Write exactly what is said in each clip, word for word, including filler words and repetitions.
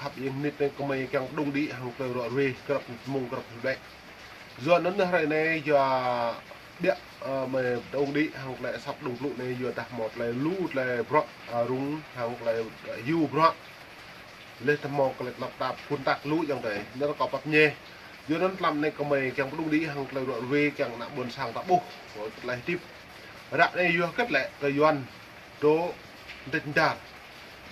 Khăp ih nit anai kơmơi kiăng pơdŏng đĭ hăng tơlơi ruă ruê, krăp mông krăp hlĕ. Yua anŭn hrơi anai yua biă, ơ, mơi pơdŏng đĭ hăng tơlơi asăp pơdŏng plŭ anai yua dah hmâo tơlơi lu tơlơi bruă, ơ, rŭng hăng tơlơi, ơ, hyu bruă. Leh tơhmâo kơ lĕ tơlăp tap phun tak lu yŏng tơi. Nơr kâo pap ñe. Yua anŭn tlam anai kơmơi kiăng pơdŏng đĭ hăng tơlơi ruă ruê kiăng ană ƀôn sang ta ƀuh. Kơ tơlơi hơdip. Ră anai yua hơget lĕ kơ Yuan dŏ dĕt dar.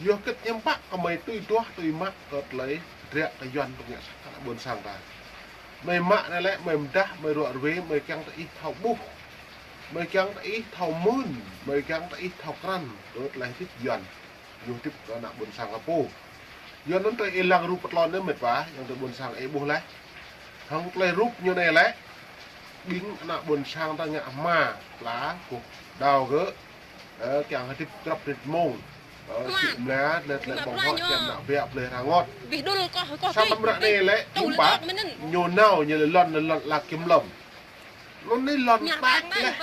Yua hơget hiư̆m pă kơmơi tui duah tui mă kơ tơlơi hơdră kơ Yuan pơngă sah kơ ană ƀôn sang ta. Mơi mă anai lĕ, mơi mơdah, mơi ruă ruê, mơi kiăng tơ ih thâo ƀuh. Mơi kiăng tơ ih thâo mưn, mơi kiăng tơ ih thâo krăn kơ tơlơi hơdip Yuan. Ñu hơdip kơ ană ƀôn sang ta pô. Yua anŭn tơlơi ih lăng rup pơtlon anai mĕt wa, yŏng tơi ƀôn sang ih ƀuh leh. Hăng tơlơi rup ñu anai lĕ, ƀing ană ƀôn sang ta ngă hma, pla, kơkuh đao gơ̆, ơ, kiăng hơdip krăp rit mông, ơ, čih mla, leh tơlơi ƀơ̆ng huă, kiăng ană biă blơi rơngot. Samơ̆ ră anai lĕ, hiư̆m pă, ñu nao, ñu lĕ lŏn, lŏn la kiểm lâm. Anŭn anai lŏn tak leh.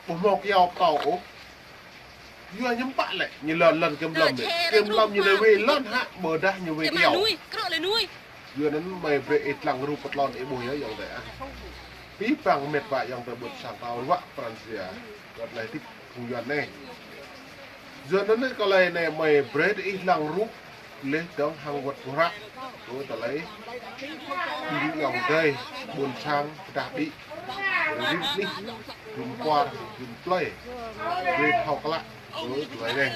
Ƀu hmâo kyâo pơtâo ôh. Yua hiư̆m pă lĕ, ñu lŏn lŏn kiểm lâm lĕ. Kiểm lâm ñu lĕ wai lŏn hă, ƀôdah ñu wai kyâo. Yua anŭn mơi brơi ih lăng rup pơtlon ih ƀuh yơh yŏng tơi ah. Abih bang mĕt wa yŏng tơi ƀôn sang ta ruă pran jua. Kơ tơlơi hơdip phung Yuan anai. Yua anŭn anai kơ tơlơi anai mơi brơi ih lăng rup leh dơ̆ng hăng wơ̆t pơhră. Kơ tơlơi ƀing yŏng tơi ƀôn sang pơdah đĭ. Rĭm anih, rĭm kwar, rĭm plơi. Brơi thâo klă kơ tơlơi anai.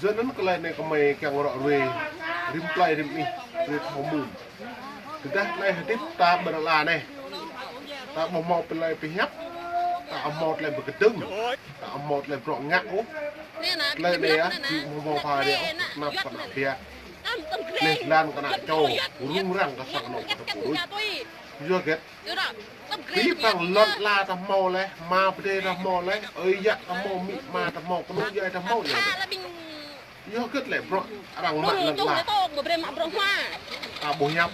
Yua anŭn kơ tơlơi anai kơmơi kiăng ruă ruê, rĭm plơi rĭm anih, brơi thâo mưn. Tơdah tơlơi hơdip ta ƀơi lŏn la anai. Ta ƀu hmâo tơlơi pơhiăp, ta ƀu hmâo tơlơi pơkơdơ̆ng, ta ƀu hmâo tơlơi bruă ngă ôh. Tơlơi anai ah, či ƀu hmâo pha rĕ ôh, tơnap kơ ană biă. Leh blan kơ ană čô, rŭng răng kơ sang anŏ kơ tơpul. Yua hơget? Abih bang lŏn la ta hmâo leh, hma pơdai ta hmâo leh, ơi yă ta hmâo, amĭ ama ta hmâo, kơnung djuai ta hmâo leh. Yua hơget lĕ bruă arăng mă lŏn la. Ta ƀu hiăp.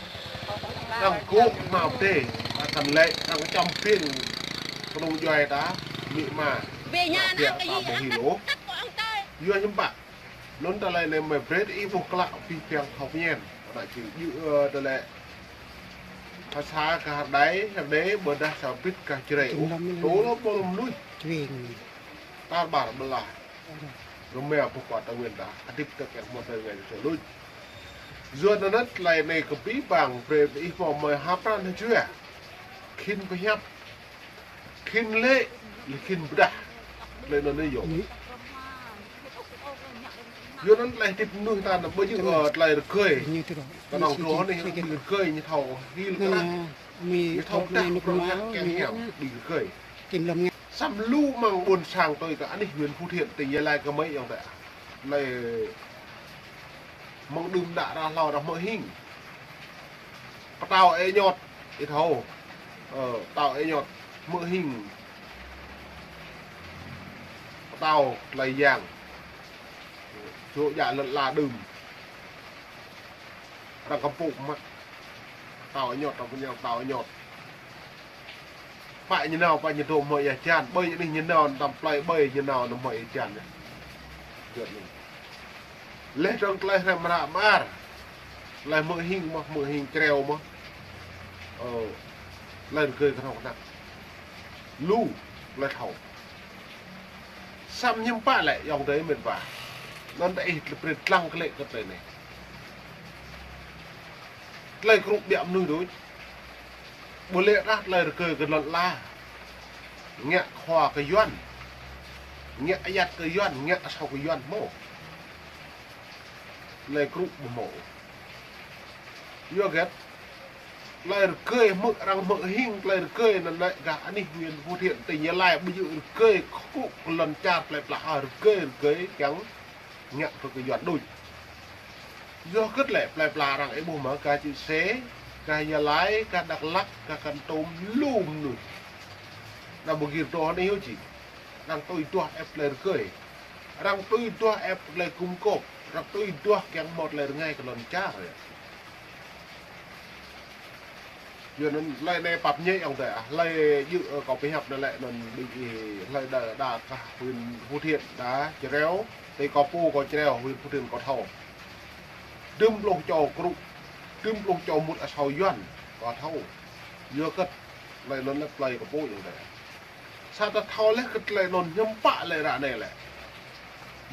Arăng gŏ hma pơdai, ta kăn lĕ, arăng čăm pin kơnung djuai ta, amĭ ama. Ană biă ta ƀu hil ôh. Yua hiư̆m pă. Anŭn tơlơi anai mơi brơi ih ƀuh klă abih bang thâo pơñen. Ană čih djơ̆, ơ, tơlơi phasa kơ hơdai, hơdai ƀôdah sa bit kơ Jrai ôh. Tơl pô mơnuih. Tar ƀar ƀơlah. Rơma ƀuh kơ ta Yuan ta. Hơdip ta kiăng hmâo tơlơi ngă tơlơi luč. Yua anŭn tơlơi anai kơ abih bang brơi ih hmâo mơi hăp pran hơjua. Khĭn pơhiăp. Khĭn lĕ, lĕ khĭn pơdah. Tơlơi anŭn anai yơh. Yua anŭn tơlơi hơdip mơnuih ta anŭn ƀu djơ̆, ơ, tơlơi rơgơi. Kơnơ̆ng tơlơi anai ƀing rơgơi ñu thâo hil kơ ană. Ñu thâo pơdah bruă ngă kiăng hiam, ƀing rơgơi. Samơ̆ lu mơ̆ng ƀôn sang tui kơ anih huyện Phú Thiện, tỉnh Gia Lai kơmơi yŏng tơi. Tơlơi mơ̆ng đưm đă ră hlâo ră hmư̆ hing. Pơtao ê ñot, ih thâo. Ơ, pơtao ê ñot, hmư̆ hing. Pơtao tơlơi yang. Čô djă lŏn la đưm. Arăng kơmpuk mă. Pơtao ê ñot, arăng pơñao pơtao ê ñot. Pă ñu nao, pă ñu dŏ hmâo ia hơjan. Ƀơi anih ñu nao, tơm plơi ƀơi ñu nao, nao hmâo ia hơjan. Leh dơ̆ng tơlơi hrăm hră mơar. Tơlơi hmư̆ hing mơ̆n, hmư̆ hing čreo mơ̆n. Ơ, tơlơi rơgơi kơnơ̆ng kơnăk. Lu, tơlơi thâo. Samơ̆ hiư̆m pă lĕ, yŏng tơi mĕt wa. Anŭn tơ ih tơlơi brơi lăng kơ lĕ kơ tơlơi anai. Tơlơi kơnuk biă mơnuih đôč. Ƀu lĕ ră tơlơi rơgơi kơ lŏn la. Ngă khua kơ Yuan. Ngă ayăt kơ Yuan, ngă asâo kơ Yuan hmâo. Tơlơi kơnuk ƀu hmâo. Yua hơget? Tơlơi rơgơi hmư̆ arăng hmư̆ hing tơlơi rơgơi anŭn lĕ gah anih huyện Phú Thiện tỉnh Gia Lai ƀu djơ̆ rơgơi kơkuh kơ lŏn čar plơi pla ôh, rơgơi rơgơi kiăng ngă bruă kơ Yuan đôč. Yua hơget lĕ plơi pla arăng ih ƀuh mơ̆n gah Čư̆ Sê, gah Gia Lai, gah Dak Lak, gah Kon Tum lu mơnuih. Anăm ƀu gir dŏ anai yơh či. Arăng tui duah ĕp tơlơi rơgơi. Arăng tui duah ĕp tơlơi gum gôp. Arăng tui duah kiăng hmâo tơlơi rơngai kơ lŏn čar. Yua anŭn hlơi anai pap ñe ayŏng adơi ah, hlơi djơ̆, ơ, kâo pơhiăp anai lĕ anŭn ƀing ih hlơi đa, đa kah huyện Phú Thiện đa Čreo, tơ kâo pô kâo Čreo, huyện Phú Thiện kâo thâo. Dŭm pluh čô krŭ, dŭm pluh čô mŭt asâo Yuan kâo thâo. Yua kơ hlơi anŭn lĕ plơi kâo pô ayŏng adơi. Sa ta thâo lĕ kơ hlơi anŭn hiư̆m pă lĕ ră anai lĕ.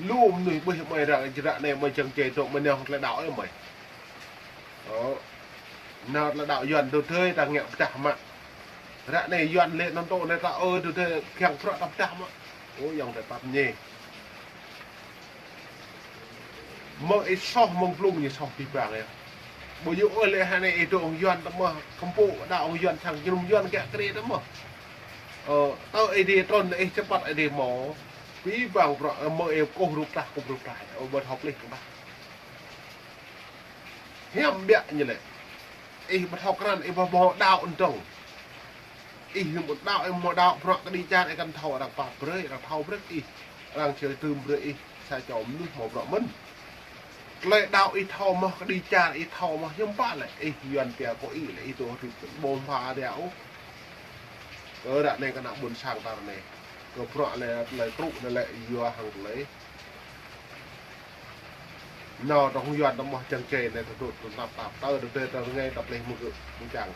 Lu mơnuih ƀuh mơi ră, ră anai mơi čang čê tŏ mơi nao tơlơi đaŏ ih mơi. Ơ, nao tơlơi đaŏ Yuan tơ thơi ta ngă pơdah mă. Ră anai Yuan lĕ anŭn tŏ anai ta ơ tơ thơi kiăng prăk ta pơdah mă. Ơ, ayŏng adơi pap ñe. Mơ̆ng ih soh mơ̆ng blung ñu soh abih bang yơh. Ƀu djơ̆ ôh lĕ hơnai ih dŏ hăng Yuan tơ mơ̆, kơmpŏk đaŏ hăng Yuan sang jơnum Yuan kiăng kri tơ mơ̆. Ơ, tơ ih dŏ trŭn ih čơpăt ih dŏ mơ̆. Abih bang prăk, ơ, mơ̆ ih kơkuh rup tah, kơkuh rup tah. Ơ, ƀu thâo plih kơ bah. Hiam biă ñu lĕ. Ih ƀu thâo krăn, ih ƀu hmâo đaŏ ntong. Ih ƀu đaŏ, ih hmâo đaŏ, prăk kơđi čar, ih kăn thâo arăng pap brơi, arăng thâo brơi ih. Arăng čơlơi tơm brơi ih, sa čô mơnuih hmâo prăk mơ̆n. Tơlơi đaŏ ih thâo mơ̆, kơđi čar ih thâo mơ̆, hiư̆m pă lĕ, ih Yuan pia kơ ih lĕ, ih tŭ hơdip ƀu hmâo hơdip ôh. Kơ ră anai kơ ană ƀôn sang ta ră anai. Kơ prăk lĕ, tơlơi truh anai lĕ, yua hăng tơlơi nao tơ hăng Yuan tơ mơ̆ čang čê anai tơdŏ tơnap tap tơ tơdơi tơ rơngai tơ plih mơ̆ gơ̆ mơ̆ čang.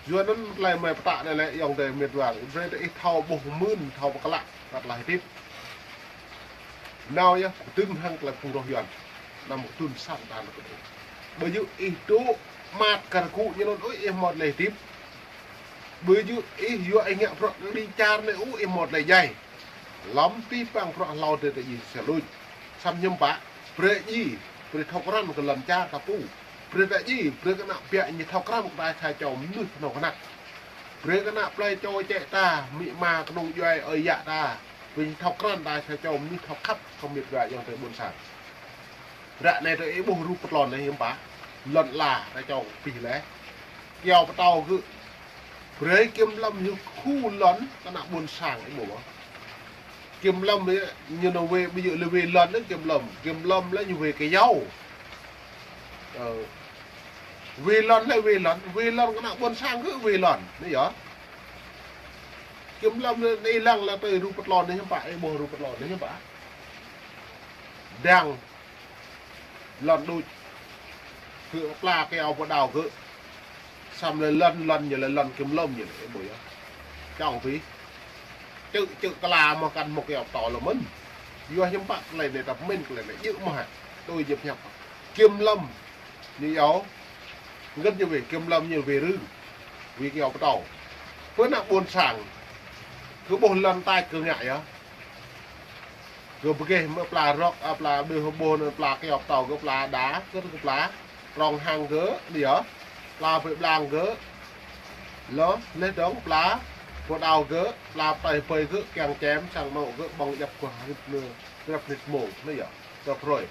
Yua anŭn tơlơi mơi pơtă anai lĕ ayŏng adơi mĕt wa. Brơi tơ ih thâo ƀuh mơ̆n, thâo pơklă, tơlơi hơdip. Nao yơh, kơdơ̆ng hăng tơlơi phung roh Yuan. Năm kơdŭn san ta nao kơdŭn. Ƀu djơ̆ ih dŏ măt kar gŭ ñu anŭn ôh ih hmâo tơlơi hơdip. Ƀu djơ̆ ih yua ih ngă prăk kơđi čar anai ôh ih hmâo tơlơi djai. Lăm abih bang prăk hlâo tơ tơ ih sa luč. Samơ̆ hiư̆m pă, brơi ih, brơi thâo krăn kơ lŏn čar ta pô. Brơi ta ih, brơi kơ ană biă ñu thâo krăn kơ ta sa čô mơnuih kơnơ̆ng kơnăk. Brơi kơ ană plơi čô čĕ ta, amĭ ama kơnung djuai ơi yă ta. Brơi ñu thâo krăn ta sa čô mơnuih thâo khăp kơ mĕt wa ayŏng adơi ƀôn sang. Ră anai tơ ih ƀuh rup pơtlon anai hiư̆m pă. Lŏn ala, ta čô pih lĕ. Kyâo pơtâo gơ̆. Brơi kiểm lâm ñu khu lŏn kơ ană ƀôn sang ih ƀuh. Kiểm lâm ñu nao wai, ƀu djơ̆ lĕ wai lŏn anŭn kiểm lâm. Kiểm lâm lĕ ñu wai kyâo. Ơ. Wai lŏn lĕ wai lŏn, wai lŏn kơ ană ƀôn sang gơ̆ wai lŏn. Anai yơh. Kiểm lâm anai ih lăng lăng tơ rup pơtlon anai hiư̆m pă, ih ƀuh rup pơtlon anai hiư̆m pă. Đang lŏn đôč. Gơ̆ pla kyâo pơđao gơ̆. Samơ̆ lĕ lŏn, lŏn ñu lĕ lŏn kiểm lâm ñu lĕ, ih ƀuh yơh. Čŏng pih. Čư̆, čư̆ kla mơ̆ kăn hmâo kyâo pơtâo lơ̆m mơ̆n. Yua hiư̆m pă tơlơi anai ta pơmĭn tơlơi anai djơ̆ mơ̆ hă. Tui djơ̆ pơhiăp. Kiểm lâm. Ñu yơh. Ngăn ñu wai kiểm lâm ñu wai rưng. Wai kyâo pơtâo. Pơ ană ƀôn sang. Gơ̆ ƀuh lŏn tač gơ̆ ngă yơh. Gơ̆ pơgêh mơ̆ pla rŏk, a, pla đuh ƀuh anŭn pla kyâo pơtâo gơ̆ pla đa, gơ̆ pla prŏng hăng gơ̆, anai yơh. Pla pơi blang gơ̆. Lŏ, leh dơ̆ng pla pơđao gơ̆, pla pơtơi pơi gơ̆, kiăng čem, sang anŏ gơ̆, ƀơ̆ng djăp kơ hrip anai, grăp hrip mông, anai yơh. Tơ prơi.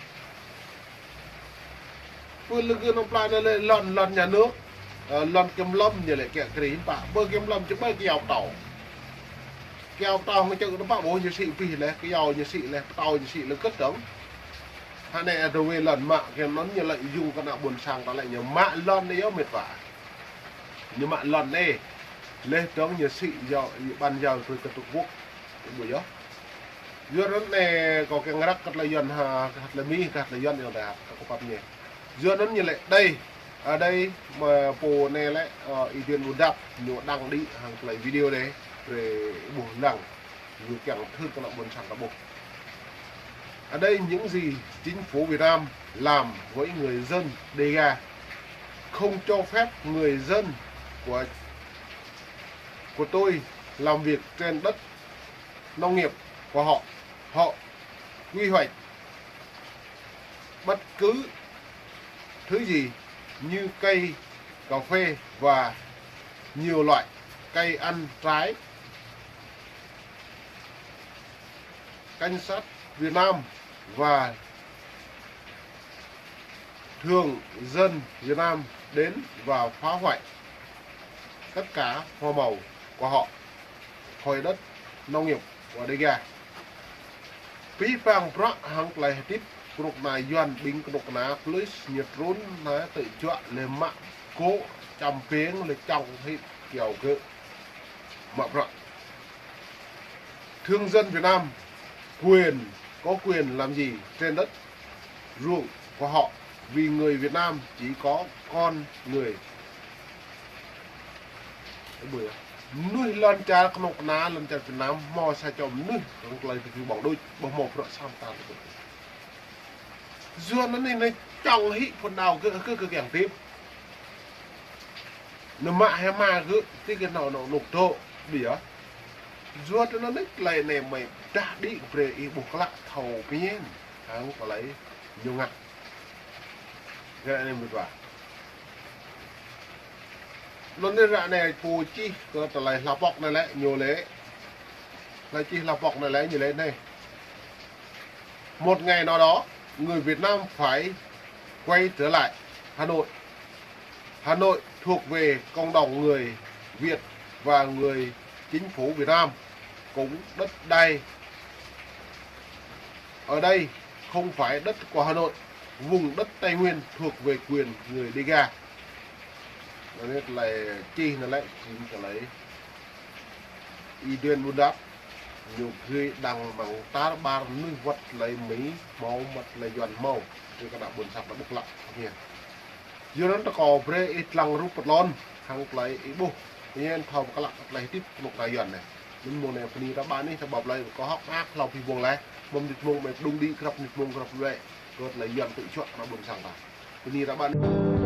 Pơ lơ̆ gơ̆ nao pla anai lĕ lŏn, lŏn nhà nước, ơ, lŏn kiểm lâm ñu lĕ kiăng kri hiư̆m pă. Pơ kiểm lâm čơƀai kyâo pơtâo. Kyâo pơtâo hăng čư̆ tơpă ƀuh ñu sĭ pih lĕ, kyâo ñu sĭ lĕ, pơtâo ñu sĭ lĕ kơt dơ̆ng. Hơnai ơ tơ wai lŏn mă, kơ anŭn ñu lĕ yŭng kơ ană ƀôn sang ta lĕ ñu mă lŏn anai yơh mĕt wa. Ñu mă lŏn anai. Leh dơ̆ng ñu sĭ yơh, ƀăn yơh brơi kơ Trung Quốc. Ih ƀuh yơh. Yua anŭn anai kâo kiăng răk kơ tơlơi Yuan hă, kơ tơlơi Mi, kơ tơlơi Yuan yơh ta, kâo pap ñe. Yua anŭn ñu lĕ đei, a, đei, mă pô anai lĕ, ơ, Y Duen Buôn Dap, ñu đăng đĭ hăng tơlơi video anai, brơi ƀuh lăng, ñu kiăng thâo kơ ană ƀôn sang ta ƀuh. Ở đây những gì chính phủ Việt Nam làm với người dân Đêga, không cho phép người dân của, của tôi làm việc trên đất nông nghiệp của họ. Họ quy hoạch bất cứ thứ gì như cây cà phê và nhiều loại cây ăn trái. Cảnh sát Việt Nam và thường dân Việt Nam đến và phá hoại tất cả hoa màu của họ, khỏi đất nông nghiệp của Đêga. Abih bang bruă hăng tơlơi hơdip kơnuk kơna Yuan ƀing kơnuk kơna plus ñu trŭn nao tơ juă lĕ mă gŏ Čăm ping lĕ čŏng hĭ kiao gơ̆ mă bruă. Thường dân Việt Nam quyền, có quyền làm gì trên đất ruộng của họ, vì người Việt Nam chỉ có con người. Mơnuih lŏn čar kơnuk kơna, lŏn čar Việt Nam, hmâo sa čô mơnuih, kơ tơlơi tơgŭ ƀơ̆ng đôč, ƀu hmâo bruă sa mơta tơgŭ. Yua anŭn anai, anai čŏng hĭ phŭn đaŏ gơ̆, gơ̆, gơ̆ kiăng hơdip. Anŭn mă hĭ mă gơ̆, tui kơ anŭn, anŭn, anŭn dŏ, ƀiă. Yua anŭn anai, tơlơi anai mơi pơdah đĭ brơi ih ƀuh klă thâo pơmĭn, hăng tơlơi ñu ngă. Ră anai mơ̆ dua. Anŭn anai ră anai pô čih kơ tơlơi hla pŏk anai lĕ, ñu lĕ. Tơlơi čih hla pŏk anai lĕ, ñu lĕ anai. Một ngày nào đó, người Việt Nam phải quay trở lại Hà Nội. Hà Nội thuộc về cộng đồng người Việt và người chính phủ Việt Nam. Cũng đất đai ở đây không phải đất của Hà Nội. Vùng đất Tây Nguyên thuộc về quyền người Đêga. Anŭn anai tơlơi čih anai lĕ, čih tơlơi Y Duen Bun Dap, ñu gơ̆ đang mơ̆ng tar ƀar mơnuih wơ̆t tơlơi Mi hmâo, wơ̆t tơlơi Yuan hmâo, tui kơ ană ƀôn sang ta ƀuh klă, hơmia. Yua anŭn tơkâo brơi ih lăng rup pơtlôn, hăng tơlơi ih ƀuh, ih thâo pơklă tơlơi hơdip kơnuk kơna Yuan anai. Anŭn mơ̆ng anai bơni ră ƀă anih, ta ƀuh tơlơi kơ hŏk mơak hlâo pih ƀơ̆ng laih, mơ̆ng mơnit mông mơi pơdŏng đĭ, krăp mơnit mông krăp lĕ, kơ tơlơi Yuan tŭ čuă kơ ană ƀôn sang ta. Bơni ră ƀă anih.